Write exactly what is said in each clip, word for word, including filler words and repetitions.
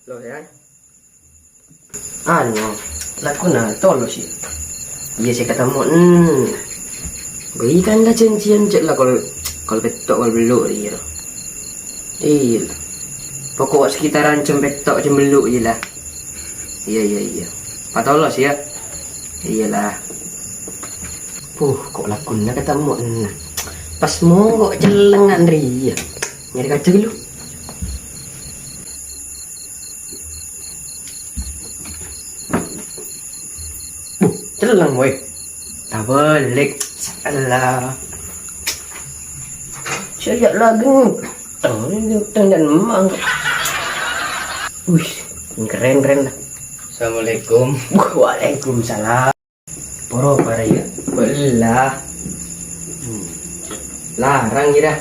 Lo, ya. Anu, lakona tolos, ya. Iyâ, sè katemmo, hmm. Bâi kan la janjiyân jhâ' la kol, kol pètto' kol bellu' rèya. Iyâ. Pokok sekitaran jam pètto' jam bellu' iyâ la. Iyâ, iyâ, iyâ. Patolos, ya. Iyâ la. Puh, kok lakona katemmo, hmm. Pas mo kok celleng rèya. Nyarè kajâ ghâllu. Buh, celleng, woi. Tabelek. Salah. Saya lagi ngutang, ngutang dan mang. Wih, keren, keren lah. Assalamualaikum. Wah, waalaikumsalam. Poro para ya? Belah. Hmm. Larang kira.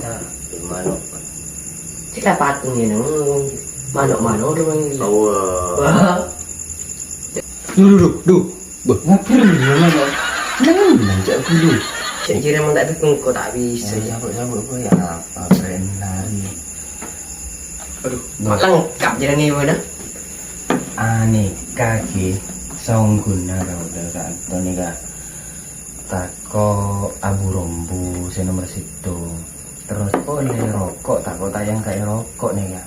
Nah, gimana? Sila patung ini. Manuk-manuk dulu ini. Wah. Duh, duh, duh, duh. Bah, ngopi dulu, ya, Mang. Jangan bilang cak dulu. Cak kira mau tak dukung kok tak bisa. Ya, ya, ya, ya, ya, apa, keren lari. Aduh, lengkap jadi nih, mana? Anèka ghi, songghuna kaulâ ka'dinto nèka tako' abu rombu sè nomer sèttong. Terros polè roko' tako' ta' èyangka'è roko' nèka.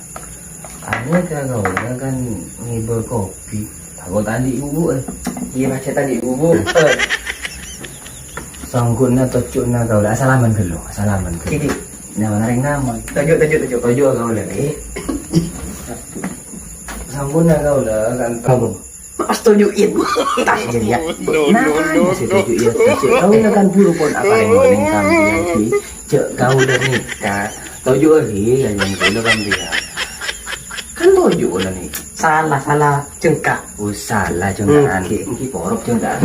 Anèka kaulâ kan ngibâ kopi, tako' ta' andi' bubu'è. Iyâ, pajhât ta' andi' bubu'è. Songghuna tojjhuna kaulâ, asalaman ghâllu, asalaman ghâllu. Ghi. Nyaman arèng namen. Tojjhu, tojjhu, tojjhu. Tojjhu kaulâ, ghi. Sampun ya kaulâ kan. Apa? Mas tojjhu, Yen. Tas jadi ya. Nah, saya tojjhu, Yen. Tojjhu. Kaulâ kan buru pon aparèng onèng sampèyan, ghi. Jhâ' kaulâ nèka. Tojjhu, ghi, ya, yang kaulâ kan dia. Kan tojjhu kaulâ nèka. Salah, salah. Cengka'. Oh, salah cengka'an. Hmm. Ghi, ghi, porok cengka'an.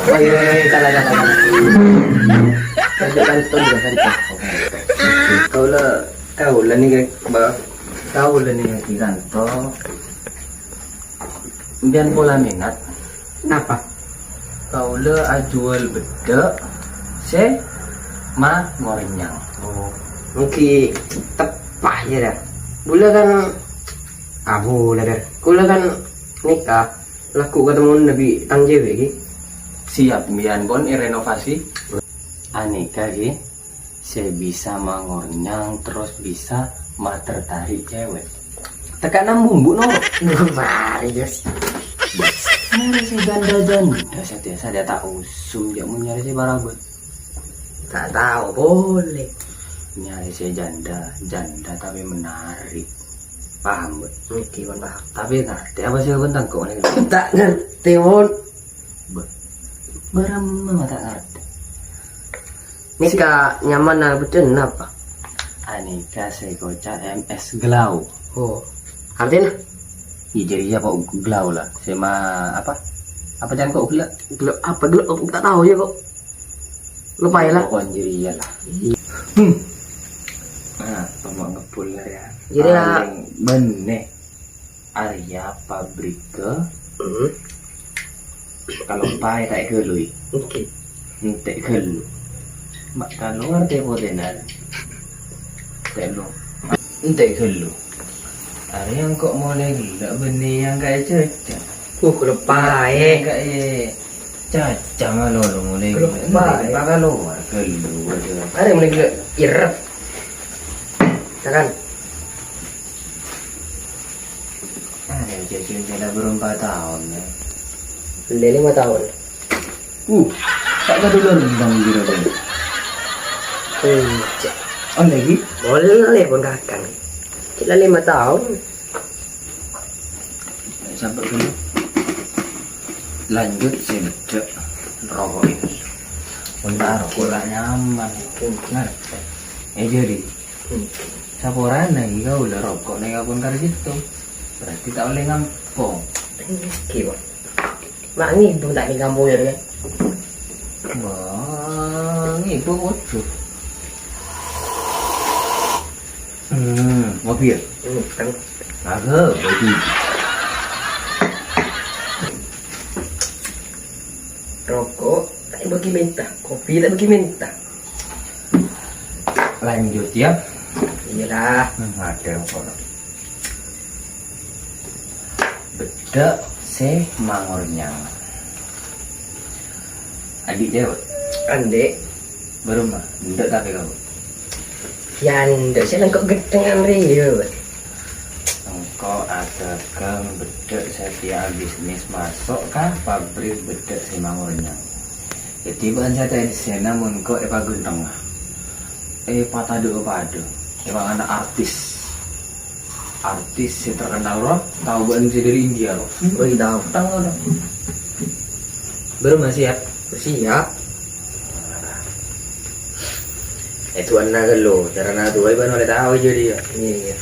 Ayo, ayo, ayo, salah, salah, salah. Tojjhu kan, tojjhu kan. Kaulâ, kaulâ nèka, Bah. Kaulâ nèka ka'dinto. Sampèyan pola mènat. Napa? Kaulâ ajhuwâl beddhâ' sè mangornyang. Oh, mungkin teppa'na, yâ, dah. Kaulâ kan, abu, lah, dah. Kaulâ kan nèka, lagghu' katemmo bi' tang cèwèk, ghi. Siap, sampèyan pon èrenovasi. Anèka, ghi. Sè bisa mangornyang terros bisa matertarik cèwèk. Tèka'na bumbu, no. Mari, Gus. Mari sè janda-janda, satèya-satèya ta' usum, jhâ' mon nyarè sè parabât. Ta' tao polè. Nyarè sè janda, janda tapè menarik. Paham, Bud? Ngerti, Bun, paham. Tapè ngartè apa sè Bun tangkok nèka? Ta' ngartè, Bun. Bâh, bârâmma ma' ta' ngartè. Nèka nyamana beddhâna napa? Anèka sè èkoca' M S Glow. Oh. Artèna? Iyâ, jârèya kok glow la. Sè ma-, apa? Apa can kok gela? Glow apa? Glow, ta' tao yâ kok. Lupa yâ la. Pokoknya jârèya la. Hmm. Nah, apa ma' ngebbhul la yâ. Jârèya. Palèng bânnè. Arèya pabrikka. Hmm. Kalopaè ta' èghâlui. Oke. Ente' ghâllu. Ma' kalowar tè-potèna. Tè' lo. Ente' ghâllu. Arèya engko' molaè ghellâ' bânnè èyangka'è jhâjhâ. Uh, kalopaè. Èyangka'è jhâjhâ malolo molaè ghellâ'. Kalopaè. Ente' pa kalowar ghâllu, waduh. Arèya molaè ghellâ' irep. Tekan. Ah, ya, jadi udah berapa tahun, ya? Udah lima tahun. Uh, tak ada dulu bang kira-kira. Iya. Oh, lagi? Boleh pon kakang. Kira lima tahun. Sampai dulu. Lanjut sih, Cek. Rokok ini. Untuk rokok lah nyaman. Ngerti. Eh, jadi. Hmm. Saporana iki kaulâ roko' nèng Kampung Karjito. Berarti ta' ollè ngampong. Iki, Pak. Ma' ngibâ ta' nèng kampong yâ, Ri? Wah, ngibâ ojo. Hmm, ngopi yâ? Hmm, kan. Kagak, ngopi. Roko' ta' bâgi mènta, kopi ta' bâgi mènta. Lanjut ya. Iyalah. Hmm, ada yang kono. Beddhâ' sè mangornyang. Andi' cèwèk? Andi'. Bârâmma? Endâ' tapè ka'dinto. Yâ, endâ' sè lengko' ghântèngan rèya, Bâ. Engko' adhâghâng beddhâ' sè tèya bisnis maso' ka pabrik beddhâ' sè mangornyang. Dhâddhi bâ'na sè ta' èdhissèna mon engko' èpaghântèngnga. Èpatadâ'â padâ. Èpangana artis. Artis sè terkenal, ro? Tao bâ'na sè dâri India, ro? Oi, tao. Tao, ro? Bârâmma siap? Siap. È, du'ana ghâllu, carana du'a bâ'na ollè tao jârèya. Iyâ, iyâ.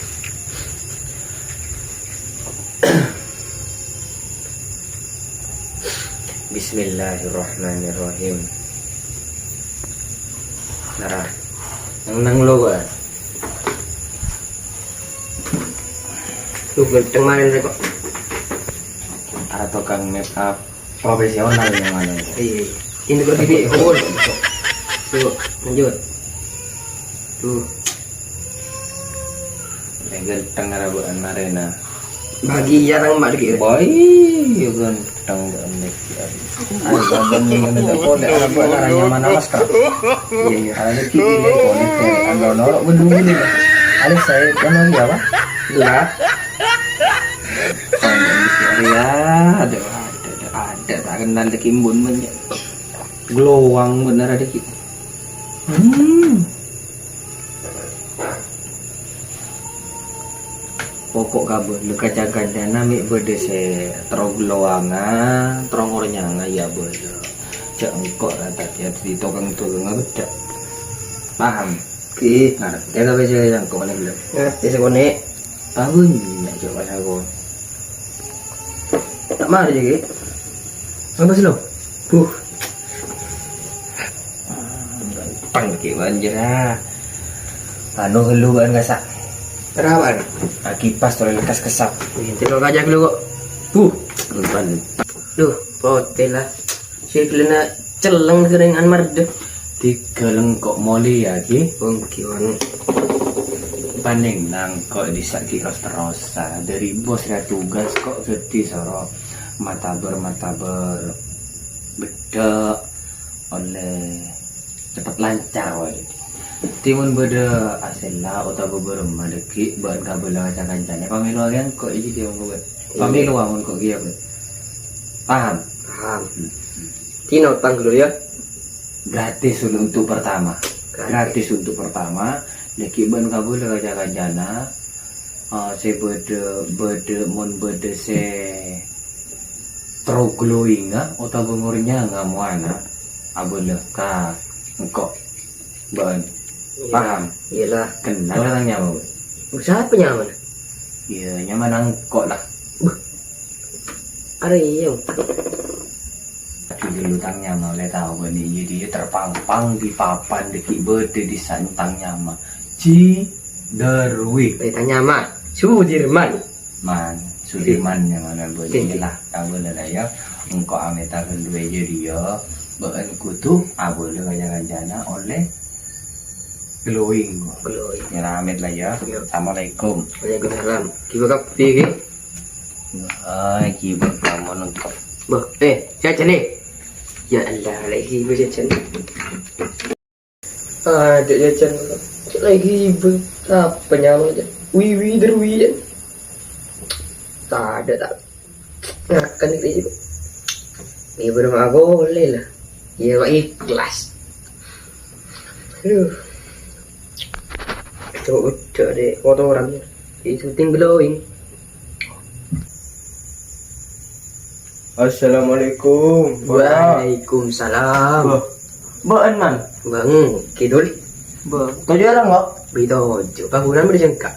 Bismillahirrahmanirrahim. Nara, neng-neng lo, Bâ. Tuh, ghântèng marèn rè, kok. Ada tukang make up profesional yang mana itu? Iya, iya. Ini kok gini, oh. Tuh, lanjut. Tuh. Yang ghântèng ada bâ'na marèna. Bagi ya, Kang, Mak, dikit. Boy, ya ghântèng bâ'na dikit. Ada bâ'na yang ada polè, ada bâ'na nyaman awas, Kak. Iya, iya. Ada dikit ini, polè, ada norok bendung ini. Ada saya, kan, lagi apa? Iya. Ya, ada, ada, ada, ada, tak kenal lagi, embun, men, ya. Glowang bener ada ki. Hmm. Pokok kabâ, leka jaga jana mi' bâdâ sè terro glowanga, terro ngornyanga, ya bâdâ. Jhâ' engko' la tadâ' di tokang-tokangnga beddhâ'. Paham? Ki. Ngartè kabâ sè engko' nè, Bro? Ngartè sè konè'. Tahun ya coba sako. Tak mari, Ki. Apa sih lo? Buh. Pang, Ki, banjir, ah. Anu, gelu kan kasak. Rawan. Ah, kipas tolong lekas kesap. Inti lo kajak lu kok. Buh. Ban. Duh, pote lah. Sè ghellâna celleng ghârèngan mardhâ. Tiga lengko' molèya, Ki. Wong Ki, wong. Panèng nangko' dissa' Ki ros-terrosa. Dâri bos ra tugas kok dhâddhi soro matabâr-matabâr. Beddhâ' ollè cepet lancar wae. Timun bâdâ asella otabâ bârâmma dâgghi' bâ'na kabâlâ ca-kancana. Pamèlo aghâ engko' iki dia engko', Bâ. Iya. Pamèlo amun kok kèya, Bâ. Paham? Paham. Hmm. Dina utang dulu ya. Gratis untuk pertama. Gratis. Gratis untuk pertama. Dâgghi' bâ'na kabâlâ ca-kancana. Eh, sè bâdâ, bâdâ, mon bâdâ sè terro glowinga otabâ ngornyanga mowana, abâlâ ka engko'. Bâ'na. Iya. Paham? Iyalah. Kennal tang nyama, Bâ? Sapa nyamana? Iya, nyamana engko' lah. Buh. Arèya. Tapi dulu tang nyama ollè tao bânnè, jadi terpampang di papan dâgghi' bâdâ di sa'na tang nyama. Ji Darwi. Eh, tang nyama. Sudirman. Man, Sudirman nyamana, Bâ. Oke, oke. Iyalah, kabâlâ la ya. Engko' amèta ghâllu jârèya, bâ'na kodhu abâlâ ka ca-kancana ollè glowing. Glowing. Ya, amit la ya. Iya. Assalamualaikum. Waalaikumsalam. Ghibâ kabbhi, Ki? Ay, ghibâ kamu lengkap. Bâh, eh, jhâjhân, eh. Ya Allah, la ghibâ jhâjhân. Tadâ' jhâjhân. Lagi ibu. Apa nyama jhâ'? Wiwi Derwi jhâ'. Tadâ' ta'. Ngakan iki ibu. Ibu nama aku boleh lah. Iya, Pak, ikhlas. Aduh. Coba udah deh kotoran. Itu ting glowing. Assalamualaikum. Bâ. Waalaikumsalam. Bâ. Bâ'na, Man? Bâ, kidul. Bâ. Toju' arang, kok? Bi toju'. Panggunan bâdâ jengka.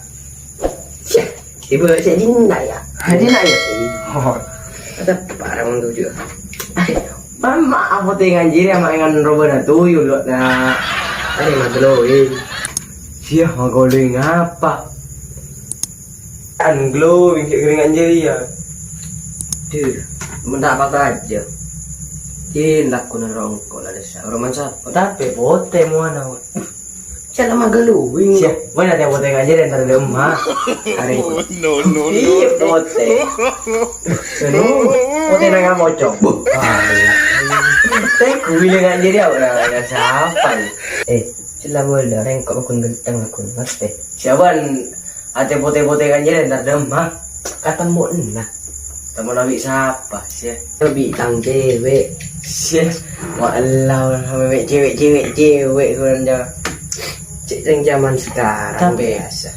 Syah. Ibu, saya Dinda, ya? Ha, Dinda, ya? Iya. Oh. Kata parang toju'. Mama, apa tè nganjiri ama engan robana toju', lo, na. Ayo, Mas, lo, eh. Siah, magoling apa? An glowing sè ghârèngan jârèya. Duh, menta apa saja. Yin, lakuna rongko' la dessa. Roman sapa? Tapè potè mowana. Ca'na maglowing. Siya, bâ'na tè potè kanjârân entar dâ' emma'. Arè. No, no, no, Iyâ, no. Potè. Seno, potè nang pocong. Buh. Ah, iyâ. Tè ghulâ kanjârân ora, ora sapa, ya? Eh, sella bâlâ, rèng kok ghun ghenteng, ghun ngertè. Siya bâ'na tè potè-potè kanjârân entar dâ' emma'. Katemmo enna'. Temen bi' sapa, sih? Bi' tang cewek. Sih, wah, ella, sampe' cewek-cewek, cewek, kurang ja-, cek yang zaman sekarang. Tapi biasa.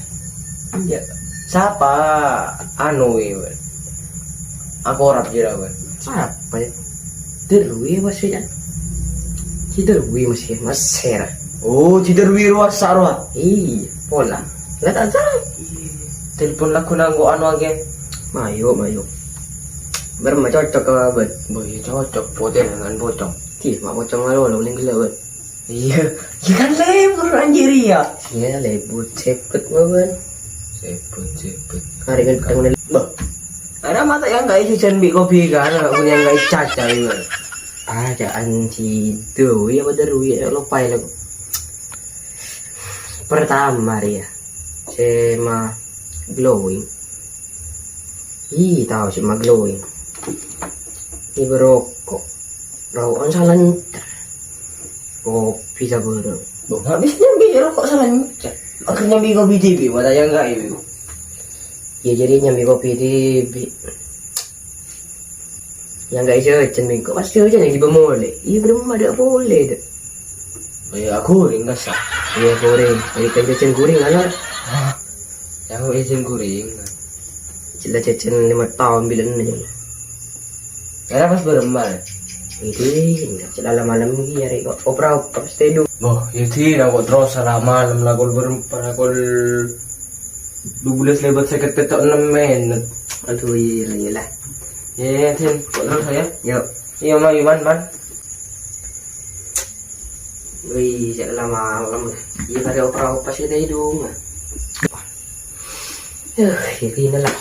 Iya. Sapa anu, wi, wi? Aku ora pira, wi. Sapa, ya? Derwi masih, ya? Si Derwi masih, Mesir. Oh, si Derwi ruas sarwa. Iya, pola. Enggak tak tahu. Telepon lagu nanggo anu aja. Mayu, mayu. Berma cocok ke, Bet? Boh, iya cocok. Potè dengan pocong. Ki, mak pocong lalu, lalu ning gila, Bet. Iya, iya kan lebur anjir ya. Iya, lebur cepet, Wawan. Cepet, cepet. Hari kan ketemu nih. Bah. Ada mata yang nggak isi jan bi' kopi kan, nggak punya nggak isi caca, iya. Ada anjir, tuh, iya bener, iya, lupa ya, lagu. Pertama, Ria. Sè ma glowing. Ih, tao sè ma glowing. Ih, roko'. Roko'an salencer. Kopi sabârâng. Bo, nggak bisa nyambi roko' salencer. Akhirnya nyambi kopi dhibi', mata yang nggak ibu. Ya, jadi nyambi kopi dhibi'. Yang nggak iso jen minggu, pasti jen yang tiba mulai. Iya, belum ada boleh, deh. Oh, iya, aku ring kasa. Iya, kuring. Jadi kan jajan kuring, kan, Lor? Hah? Yang jajan kuring. Jelas jajan lima tahun bilang aja. Karena pas berembar. Ini, enggak, celala malam ini ya, Rek. Kok opera-opera, stay dulu. Boh, ini aku terus salah malam lah, kol berembar, kol dua belas lewat seket petok enam menit. Aduh, iya, iya, iya lah. Iya, iya, Din. Kok terus saya? Yuk. Iya, Ma, iya, Man, Man. Wih, cek lama malam lah. Iya, pada opera-opera sih tadi dong. Yuh, ya, ini lah.